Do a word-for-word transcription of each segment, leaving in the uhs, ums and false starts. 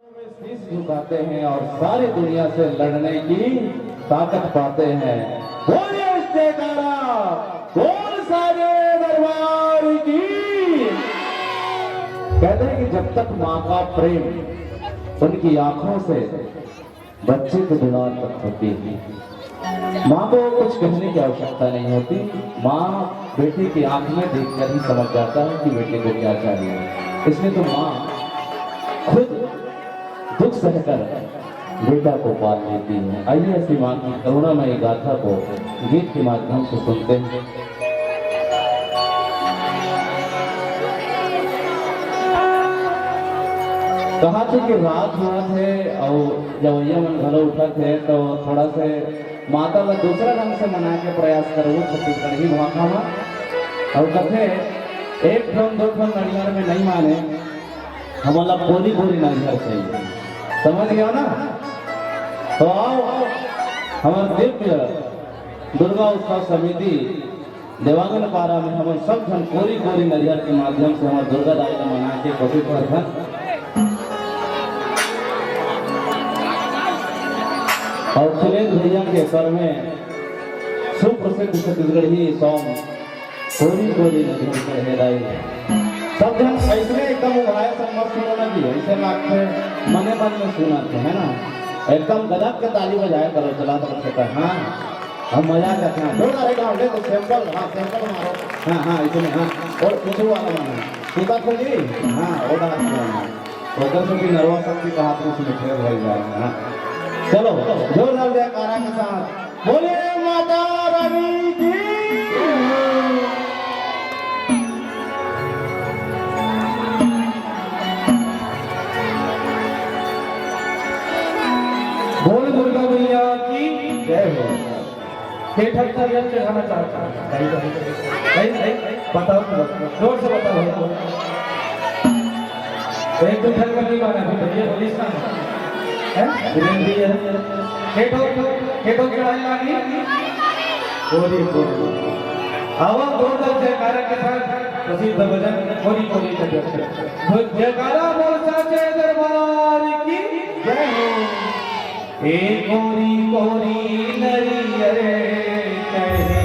शीश झुकाते हैं और सारी दुनिया से लड़ने की ताकत पाते हैं। बोलिए जयकारा, बोल साचे दरबार की। कहते हैं कि जब तक माँ का प्रेम उनकी आंखों से बच्चे को दुलार तक होती है। माँ को कुछ कहने की आवश्यकता नहीं होती। माँ बेटे की आंख में देखकर ही समझ जाता है कि बेटे को क्या चाहिए। इसलिए तो माँ खुद दुख सहकर बेटा को पाल लेती है। आइए, ऐसी माँ की करुणामयी गाथा को गीत के माध्यम से सुनते हैं। कहा थे कि रात हुआ थे और जवैया मन घलो उठा थे, तो थोड़ा से माता ला दूसरा ढंग से मनाए के प्रयास करबो छत्तीसगढ़ी भाखा में। और कथे, एक ठन दो ठन नरियर में नहीं माने, हमन ला कोरी कोरी नरियर चाहिए। समझ गया ना? तो आओ, हमर दिव्य दुर्गा उत्सव समिति देवांगन पारा में हमन सब झन कोरी कोरी नरियर के माध्यम से हमर दुर्गा दाई ला मनाए के कोशिश करथन। और सुनील भैया के स्वर में सुप्रसिद्ध छत्तीसगढ़ी सॉन्ग कोरी कोरी नरियर चढ़े दाई। सब झन ऐसने एकदम उघाए से मत सुनो ना जी, ऐसे लागथे मने मन में सुनत हे, है ना? एकदम गजब के ताली बजाए करो, चला तो करते, हाँ। हम मजा करते हैं। जोरदार एक बार ले तो सैंपल, हाँ, सैंपल मारो। हाँ, हाँ, इतने, हाँ। और कुछ वाला मानो। सीता खोजी? हाँ, वो डांस करना। ओकर से भी नरवा शक्ति का हाथ में फेल हो जाए, हाँ। चलो, जोरदार जयकारा के साथ बोले माता रानी की। बोल दुर्गा मैया की जय हो। के ठन नरियर चढ़ाना चाहता है? भाई, भाई, भाई, भाई, बताओ तुम, जोर से बताओ हमको। तो एक दो ठन का नहीं माना अभी, भैया, पुलिस ना है? हैं? धीरे धीरे। के ठो, के ठो चढ़ाई लागी? कोरी, कोरी। आवा दो दल जयकारा के साथ प्रसिद्ध भजन कोरी कोरी का जय। तो जयकारा बोल साचे दरबार की जय हो। ए कोरी कोरी नरियर चढ़े,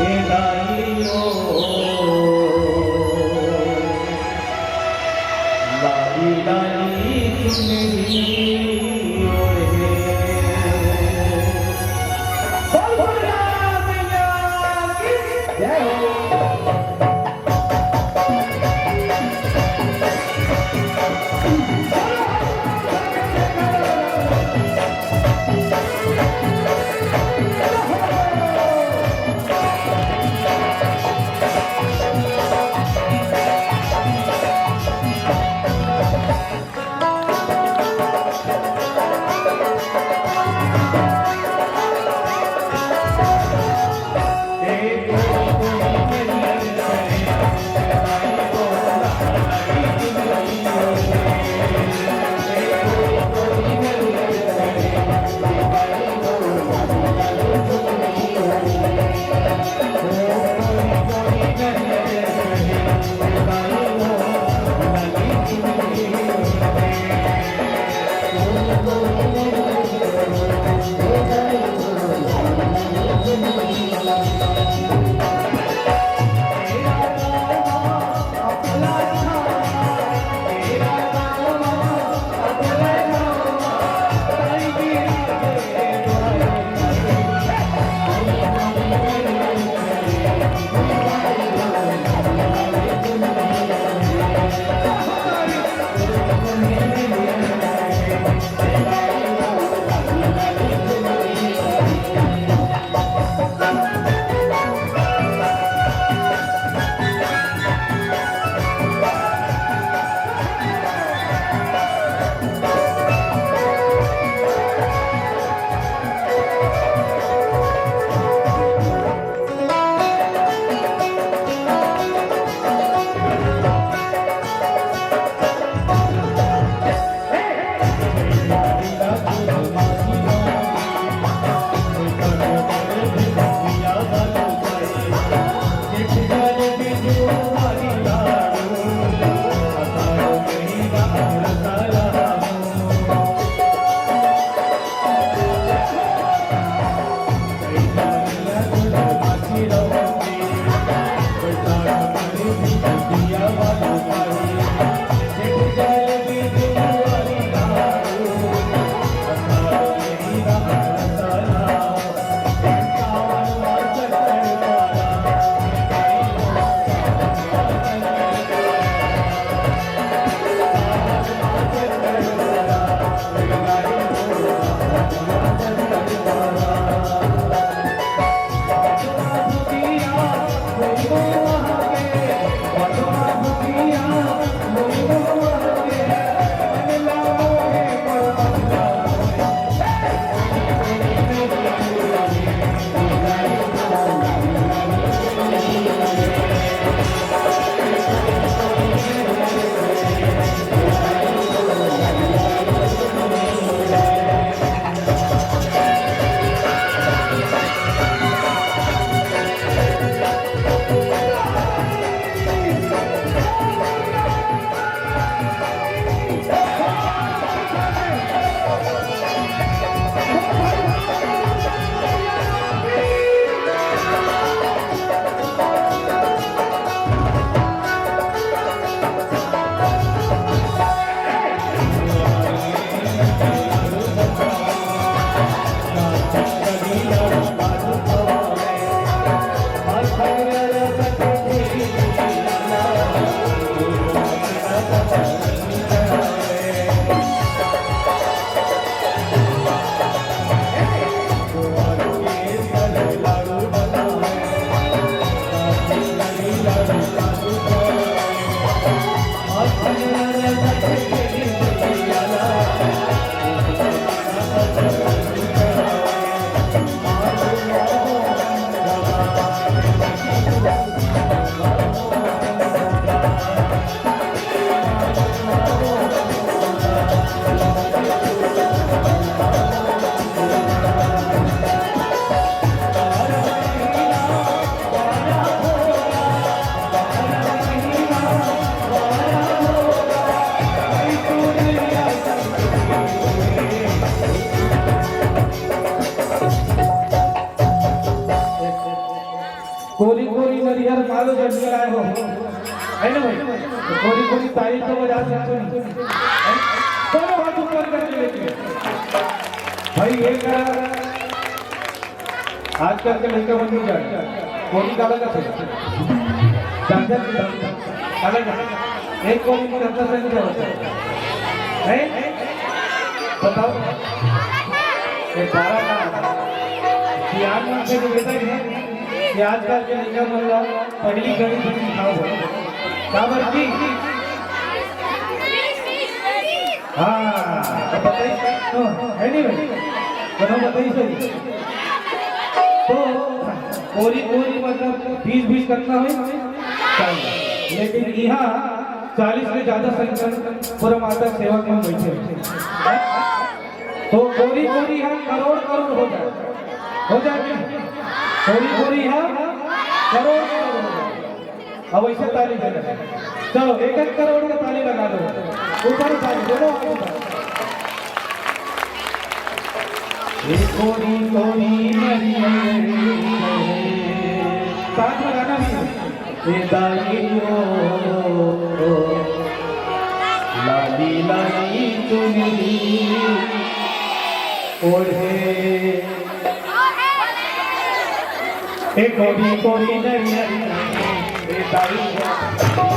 ए दाई ओ, लाली लाली चुनरी ओढ़े। बोल भोला मैया की जय हो। कोरी कोरी नरियर मालो जब मिलाए हो, है ना भाई? तो कोरी कोरी ताली तो बजा सकते हो। है? दोनों हाथ ऊपर करके लेके। भाई, ये करा, आजकल के लड़का बन नहीं जाए। कोरी का अलग है। डंडा की डंडा अलग है। एक कोरी में डंडा से नहीं होता है। हैं? बताओ। ये बारह का ज्ञान मंदिर में बेटा है कि आजकल के लड़का मन ला पहली घड़ी घड़ी खाओ। काबर की? हाँ, तो बताइए, तो है नहीं भाई? तो बताइए सही। तो कोरी कोरी मतलब बीस बीस करना है, लेकिन यहाँ चालीस से ज्यादा संख्या में पूरा माता सेवक मन बैठे हैं। तो कोरी कोरी है, करोड़ करोड़ हो जाए, हो जाए कि नहीं? कोरी कोरी है, करोड़ करोड़ हो जाए। अब ऐसे ताली बजा। चलो, एक एक करोड़ का ताली लगा दो। ऊपर उठा दो, दोनों हाथ ऊपर। ये कोरी कोरी नरियर, साथ में गाना भी। ए दाई ओ, लाली लाली चुनरी ओढ़े। ए कोरी कोरी नरियर, ए दाई ओ।